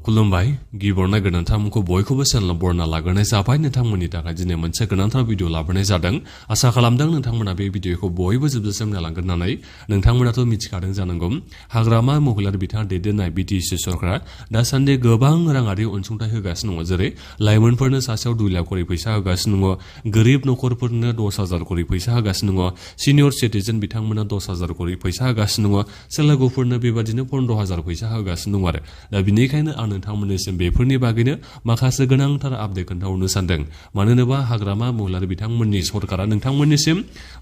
खुलुमबाय गिबियावनो नोंथांमोनखौ बयखौबो चेनेलाव बरायना लाग्रोनाय जाबाय नोंथांमोननि थाखाय दिनै मोनसे गोनांथार भिडिअ लाबोनाय जादों आसा खालामदों नोंथांमोना बे भिडिअखौ बयबो जोबजासिम नायलांगोन होननानै नोंथांमोनाथ' मिथिखादों जानांगौ हाग्रामा महिलारि बिथाङा दैदेननाय बिटिसि सरकारा दासान्दि गोबां राङारि अनसुंथाइ होगासिनो दङ जेरै लाइमोनफोरनो सासेयाव 2 लाख करि फैसा होगासिनो दङ गोरिब नखरफोरनो 10,000 करि फैसा होगासिनो दङ सिनियर सिटिजेन बिथांमोना 10,000 करि फैसा होगासिनो दङ सेलागुफोरनो बेबादिनो 15,000 फैसा होगासिनो दङ आरो दा बिनिखायनो आं नोंथांमोननिसिम बेफोरनि बागैनो माखासे गोनांथार आपडेट खोन्थाहरनो सानदों मानो होनोबा हाग्रामा महिलारि बिथांमोननि सरकारा नोंथांमोननिसिम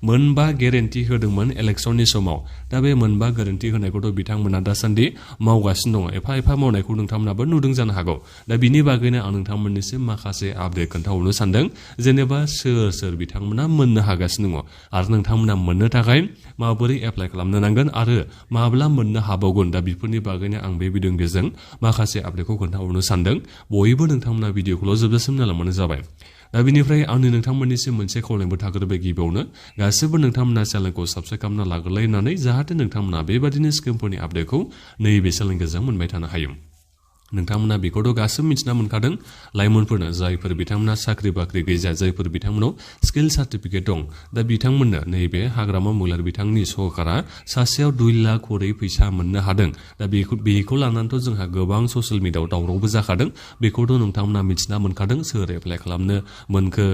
मोनबा गेरेन्टि होदोंमोन इलेक्सननि समाव दा बे मोनबा गेरेन्टि होनायखौथ' बिथांमोना दासान्दि मावगासिनो दङ एफा मावनायखौ नोंथांमोनाबो नुदों जानो हागौ दा बिनि बागैनो आं नोंथांमोननिसिम माखासे आपडेट खोन्थाहरनो सानदों जेनेबा सोर बिथांमोना मोननो हागासिनो दङ आरो नोंथांमोना मोननो थाखाय माबोरै एप्लाइ खालामनो नांगोन आरो माब्ला मोननो हाबावगोन दा बेफोरनि बागैनो आं बे भिडिअनि गेजेरजों माखासे आपडेटखौ खोन्थाहरनो सानदों बयबो नोंथांमोना भिडिअखौल' जोबजासिम नायलांबानो जाबाय दा बिनिफ्राय आंनि नोंथांमोननिसिम मोनसे खावलायबो थाग्रोबाय गिबियावनो गासिबो नोंथांमोना चेनेलखौ साबस्क्राइब खालामना लाग्रोलायनानै जाहाथे नोंथांमोना बेबादिनो स्किमफोरनि आपडेटखौ नैबे चेनेलनि गेजेरजों मोनबाय थानो हायो नोंथांमोना बेखौथ' गासिबो मिथिना मोनखादों लाइमोनफोरनो जायफोर बिथांमोना साख्रि बाख्रि गैया जायफोर बिथांमोनाव स्किल सार्टिफिकेट दं दा बिथांमोननो नैबे हाग्रामा महिलारि बिथांनि सरकारा सासेयाव 2 लाख करि फैसा मोननो हादों दा बेखौ लानानैथ' जोंहा गोबां ससियेल मिडियायाव दावरावबो जाखादों बेखौथ' नोंथांमोना मिथिना मोनखादों सोर एप्लाइ खालामनो मोनखो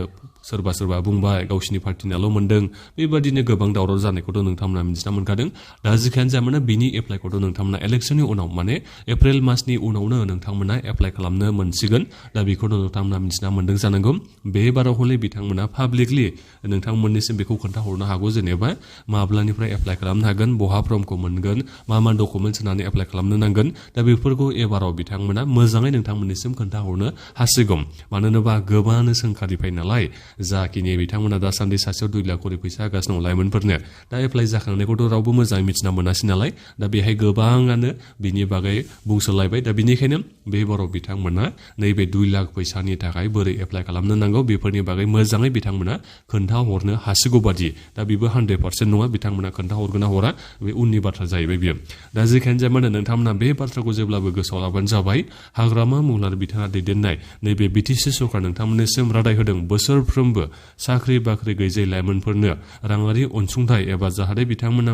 सोरबा बुंबाय गावसिनि पार्टिनाल' मोनदों बेबादिनो गोबां दावराव जानायखौथ' नोंथांमोना मिथिना मोनखादों दा जिखियानो जाया मानो बिनि एप्लाइखौथ' नोंथांमोना इलेक्सननि उनाव माने एप्रिल मासनि उनावनो नोंथांमोना एप्लाइ खालामनो मोनसिगोन दा बेखौनो नोंथांमोना मिथिना मोनदों जानांगौ बे बाराव हले बिथांमोना पाब्लिकलि नोंथांमोननिसिम बेखौ खोन्थाहरनो हागौ जेनेबा माब्लानिफ्राय एप्लाइ खालामनो हागोन बहा फर्मखौ मोनगोन मा डकुमेन्टस होनानै एप्लाइ खालामनो नांगोन दा बेफोरखौ एबाराव बिथांमोना मोजाङै नोंथांमोननिसिम खोन्थाहरनो हासिगौ मानो होनोबा गोबाङानो सोंखारिफाय नालाय जाखिनि बिथांमोना दासान्दि सासेयाव 2 लाख करि फैसा होगासिनो दं लाइमोनफोरनो दा एप्लाइ जाखांनायखौथ' रावबो मोजाङै मिथिना मोनासै नालाय दा बेहाय गोबाङानो बिनि बागै बुंसोलायबाय दा बिनिखायनो बे बाराव बिथांमोना नैबे 2 लाख फैसानि थाखाय बोरै एप्लाइ खालामनो नांगौ बेफोरनि बागै मोजाङै बिथांमोना खोन्थाहरनो हासिगौ बादि दा बेबो 100% नङा बिथांमोना खोन्थाहरगोन ना हरा बे उननि बाथ्रा जाहैबाय बियो दा जेखियानो जाया मानो नोंथांमोना बे बाथ्राखौ जेब्लाबो गोसोआव लाबानो जाबाय हाग्रामा महिलारि बिथाङा दैदेननाय नैबे बिटिसि सरकार नोंथांमोननिसिम रादाय होदों बोसोरफ्रोमबो साख्रि बाख्रि गैजायै लाइमोनफोरनो राङारि अनसुंथाइ एबा जाहाथे बिथांमोना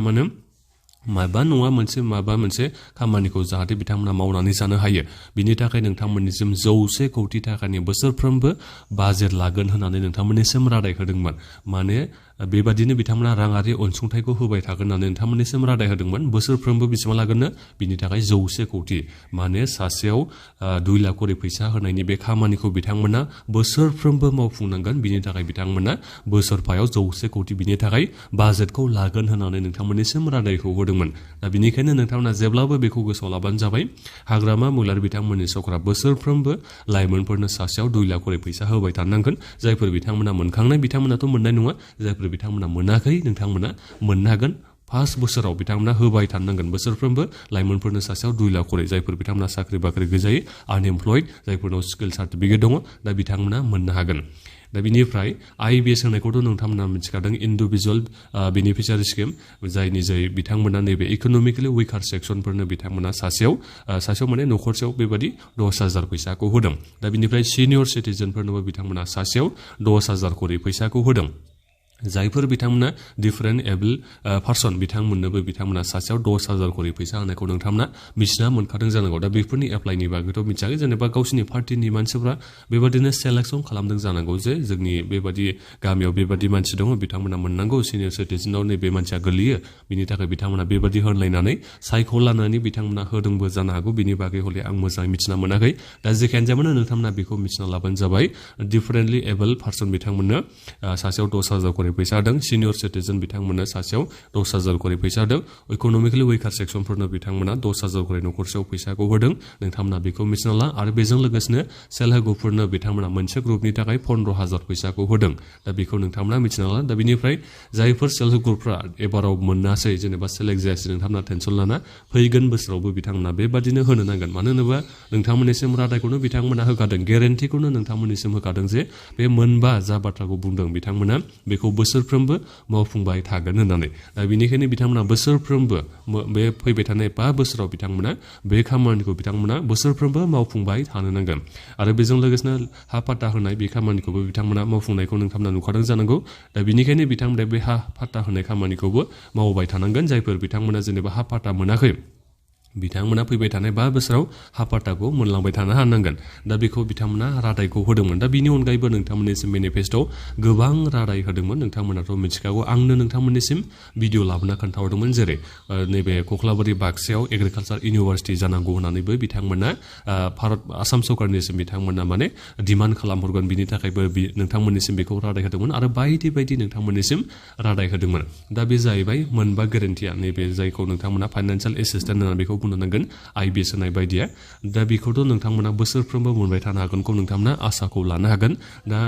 माबा मोनसे खामानिखौ जाहाथे बिथांमोना मावनानै जानो हायो बिनि थाखाय नोंथांमोननिसिम 100 कौटि थाखानि बोसोरफ्रोमबो बाजेट लागोन होननानै नोंथांमोननिसिम रादाय होदोंमोन माने बेबादिनो बिथांमोना राङारि अनसुंथाइखौ होबाय थागोन होननानै नोंथांमोननिसिम रादाय होदोंमोन बोसोरफ्रोमबो बेसेबां लागोननो बिनि थाखाय 100 कौटि माने सासेयाव 2 लाख करि फैसा होनायनि बे खामानिखौ बिथांमोना बोसोरफ्रोमबो मावफुंनांगोन बिनि थाखाय बिथांमोना बोसोरफायाव 100 कौटि बिनि थाखाय बाजेटखौ लागोन होननानै नोंथांमोननिसिम रादायखौ होदोंमोन दा बिनिखायनो नोंथांमोना जेब्लाबो बेखौ गोसोआव लाबानो जाबाय हाग्रामा महिलारि बिथांमोननि सरकारा बोसोरफ्रोमबो लाइमोनफोरनो सासेयाव 2 लाख करि फैसा होबाय थानांगोन जायफोर बिथांमोना मोनखांनाय बिथांमोनाथ' मोननाय नङा जायफोर बिथांमोना मोनाखै नोंथांमोना मोननो हागोन फार्स्ट बोसोराव बिथांमोना होबाय थानांगोन बोसोरफ्रोमबो लाइमोनफोरनो सासेयाव 2 लाख करि जायफोर बिथांमोना साख्रि बाख्रि गैजायै आनएमप्लयड जायफोरनाव स्किल सार्टिफिकेट दङ दा बिथांमोना मोननो हागोन दा बिनिफ्राय IBS होनायखौथ' नोंथांमोना मिथिखादों इन्डिभिजुवेल बेनिफिसियारि स्किम जायनि बिथांमोना नैबे इक'नमिकेलि उइकार सेक्सनफोरनो बिथांमोना सासेयाव माने न'खरसेयाव बेबादि 10,000 फैसाखौ होदों दा बिनिफ्राय सिनियर सिटिजेनफोरनोबो बिथांमोना सासेयाव 10,000 करि फैसाखौ होदों जायफोर बिथांमोना डिफारेन्ट एबल पार्सन बिथांमोननोबो बिथांमोना सासेयाव 10,000 करि फैसा होनायखौ नोंथांमोना मिथिना मोनखादों जानांगौ दा बेफोरनि एप्लाइनि बागैथ' मिथियाखै जेनेबा गावसिनि पार्टिनि मानसिफ्रा बेबादिनो सेलेक्सन खालामदों जानांगौ जे जोंनि बेबादि गामियाव बेबादि मानसि दङ बिथांमोना मोननांगौ सिनियर सिटिजेनाव नैबे मानसिया गोलैयो बिनि थाखाय बिथांमोना बेबादि होनलायनानै सायख'लानानै बिथांमोना होदोंबो जानो हागौ बिनि बागै हले आं मोजाङै मिथिना मोनाखै दा जेखियानो जाया मानो नोंथांमोना बेखौ मिथिना लाबानो जाबाय डिफारेन्टलि एबल पार्सन बिथांमोननो सासेयाव 10,000 करि फैसा होदों सिनियर सिटिजेन बिथांमोननो सासेयाव 10,000 करि फैसा होदों इक'नमिकेलि उइकार सेक्सनफोरनो बिथांमोना 10,000 करि न'खरसेयाव फैसाखौ होदों नोंथांमोना बेखौ मिथिना ला आरो बेजों लोगोसेनो सेल्फ हेल्प ग्रुपफोरनो बिथांमोना मोनसे ग्रुपनि थाखाय 15,000 फैसाखौ होदों दा बेखौ नोंथांमोना मिथिना ला दा बिनिफ्राय जायफोर सेल्फ हेल्प ग्रुपफ्रा एबाराव मोनासै जेनेबा सेलेक्ट जायासै नोंथांमोना टेनसन लाना फैगोन बोसोरावबो बिथांमोना बेबादिनो होनो नांगोन मानो होनोबा नोंथांमोननिसिम रादायखौनो बिथांमोना होखादों गेरेन्टिखौनो नोंथांमोननिसिम होखादों जे बे मोनबा जा बाथ्राखौ बुंदों बिथांमोना बेखौ बोसोरफ्रोमबो मावफुंबाय थागोन होननानै दा बेनिखायनो बिथांमोना बोसोरफ्रोमबो बे फैबाय थानाय 5 बोसोराव बिथांमोना बे खामानिखौ बिथांमोना बोसोरफ्रोमबो मावफुंबाय थानो नांगोन आरो बेजों लोगोसेनो हा पाट्टा होनाय बे खामानिखौबो बिथांमोना मावफुंनायखौ नोंथांमोना नुखादों जानांगौ दा बेनिखायनो बिथांमोना बे हा पाट्टा होनाय खामानिखौबो मावबाय थानांगोन जायफोर बिथांमोना जेनेबा हा पाट्टा मोनाखै बिथांमोना फैबाय थानाय 5 बोसोराव हा पाट्टाखौ मोनलांबाय थानो हानांगोन दा बेखौ बिथांमोना रादायखौ होदोंमोन दा बिनि अनगायैबो नोंथांमोननिसिम मेनिफेस्ट'आव गोबां रादाय होदोंमोन नोंथांमोनाथ' मिथिखागौ आंनो नोंथांमोननिसिम भिडिअ लाबोना खोन्थाहरदोंमोन जेरै नैबे कख्लाबारि बाक्सायाव एग्रिकालचार इउनिभारसिटि जानांगौ होननानैबो बिथांमोना भारत आसाम सरकारनिसिम बिथांमोना माने डिमान्ड खालामहरगोन बिनि थाखायबो नोंथांमोननिसिम बेखौ रादाय होदोंमोन आरो बायदि बायदि नोंथांमोननिसिम रादाय होदोंमोन दा बे जाहैबाय मोनबा गेरेन्टिया नैबे जायखौ नोंथांमोना फाइनान्सियेल एसिस्टेन्ट होननानै बेखौ बुंनो नांगोन आइबिएस होनाय बायदिया दा बेखौथ' नोंथांमोना बोसोरफ्रोमबो मोनबाय थानो हागोनखौ नोंथांमोना आसाखौ लानो हागोन दा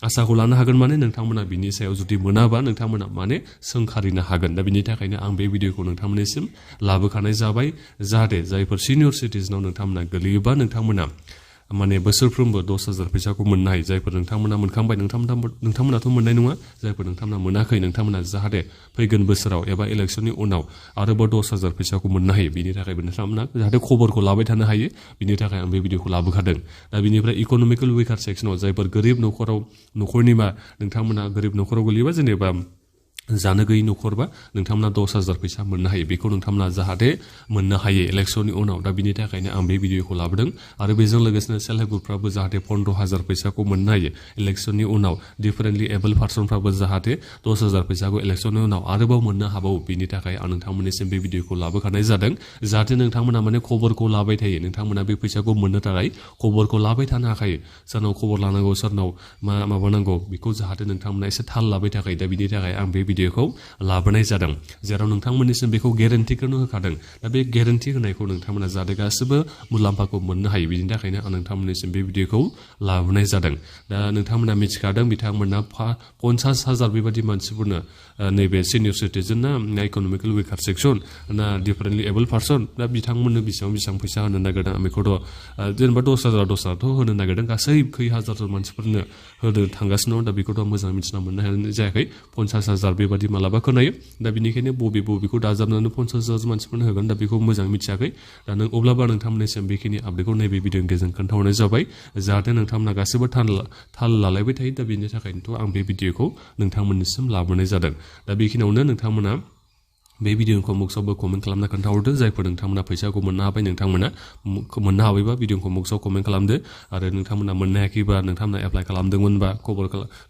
आसाखौ लानो हागोन माने नोंथांमोना बिनि सायाव जुदि मोनाबा नोंथांमोना माने सोंखारिनो हागोन दा बिनि थाखायनो आं बे भिडिअखौ नोंथांमोननिसिम लाबोखानाय जाबाय जाहाथे जायफोर सिनियर सिटिजेनाव नोंथांमोना गोलैयोबा नोंथांमोना माने बोसोरफ्रोमबो 10,000 फैसाखौ मोननो हायो जायफोर नोंथांमोना मोनखांबाय नोंथांमोनाथ' मोननाय नङा जायफोर नोंथांमोना मोनाखै नोंथांमोना जाहाथे फैगोन बोसोराव एबा इलेक्सननि उनाव आरोबाव 10,000 फैसाखौ मोननो हायो बिनि थाखायबो नोंथांमोना जाहाथे खबरखौ लाबाय थानो हायो बिनि थाखाय आं बे भिडिअखौ लाबोखादों दा बिनिफ्राय इक'नमिकेल विकार सेक्सनाव जायफोर गोरिब न'खरनिबा नोंथांमोना गोरिब न'खराव गोलैयोबा जेनेबा जानो गैयै न'खरबा नोंथांमोना 10,000 फैसा मोननो हायो बेखौ नोंथांमोना जाहाथे मोननो हायो इलेक्सननि उनाव दा बिनि थाखायनो आं बे भिडिअखौ लाबोदों आरो बेजों लोगोसेनो सेल्फ हेल्प ग्रुपफ्राबो जाहाथे 15,000 फैसाखौ मोननो हायो इलेक्सननि उनाव डिफारेन्टलि एबल पार्सनफ्राबो जाहाथे 10,000 फैसाखौ इलेक्सननि उनाव आरोबाव मोननो हाबावो बिनि थाखाय आं नोंथांमोननिसिम बे भिडिअखौ लाबोखानाय जादों जाहाथे नोंथांमोना माने खबरखौ लाबाय थायो नोंथांमोना बे फैसाखौ मोननो थाखाय खबरखौ लाबाय थानो हाखायो सोरनाव खबर लानांगौ सोरनाव माबानांगौ बेखौ जाहाथे नोंथांमोना एसे थाल लाबाय थाखायो दा बिनि थाखाय आं बे भिडिअखौ लाबोनाय जादों जेराव नोंथांमोननिसिम बेखौ गेरेन्टिखौनो होखादों दा बे गेरेन्टि होनायखौ नोंथांमोना जाहाथे गासिबो मुलाम्फाखौ मोननो हायो बिनि थाखायनो आं नोंथांमोननिसिम बे भिडिअखौ लाबोनाय जादों दा नोंथांमोना मिथिखादों बिथांमोना 50,000 बेबायदि मानसिफोरनो नैबे सिनियर सिटिजेन ना इक'नमिकेल विकार सेक्सन ना डिफारेन्टलि एबल पार्सन दा बिथांमोननो बेसेबां फैसा होनो नागिरदों आं बेखौथ' जेनेबा 10,000 होनो नागिरदों गासै खै हाजारजन मानसिफोरनो होनो थांगासिनो दं दा बेखौथ' मोजां मिथिना मोननो हानाय जायाखै 50,000 बेबायदि मालाबा खोनायो दा बिनिखायनो बबेखौ दाजाबनानै 50,000 मानसिफोरनो होगोन दा बेखौ मोजां मिथियाखै दा अब्लाबो नोंथांमोननिसिम बेखिनि आपडेटखौ नैबे भिडिअनि गेजेरजों खोन्थाहरनाय जाबाय जाहाथे नोंथांमोना गासिबो थाल लालायबाय थायो दा बेनि थाखायनोथ' आं बे भिडिअखौ नोंथांमोननिसिम लाबोनाय जादों दा बेखिनियावनो नोंथांमोना बे भिडिअखौ बक्सआवबो कमेन्ट खालामना खोन्थाहरदो जायफोर नोंथांमोना फैसाखौ मोननो हाबाय नोंथांमोना मोननो हाबायबा भिडिअखौ बक्सआव कमेन्ट खालामदो आरो नोंथांमोना मोननो हायाखैबा नोंथांमोना एप्लाइ खालामदोंमोनबा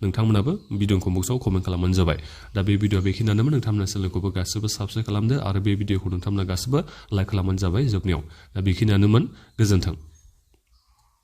नोंथांमोनाबो भिडिअखौ बक्सआव कमेन्ट खालामबानो जाबाय दा बे भिडिअ बेखिनियानोमोन नोंथांमोना चेनेलखौबो गासिबो साबस्क्राइब खालामदो आरो बे भिडिअखौ नोंथांमोना गासिबो लाइक खालामबानो जाबाय जोबनायाव दा बेखिनियानोमोन गोजोन्थों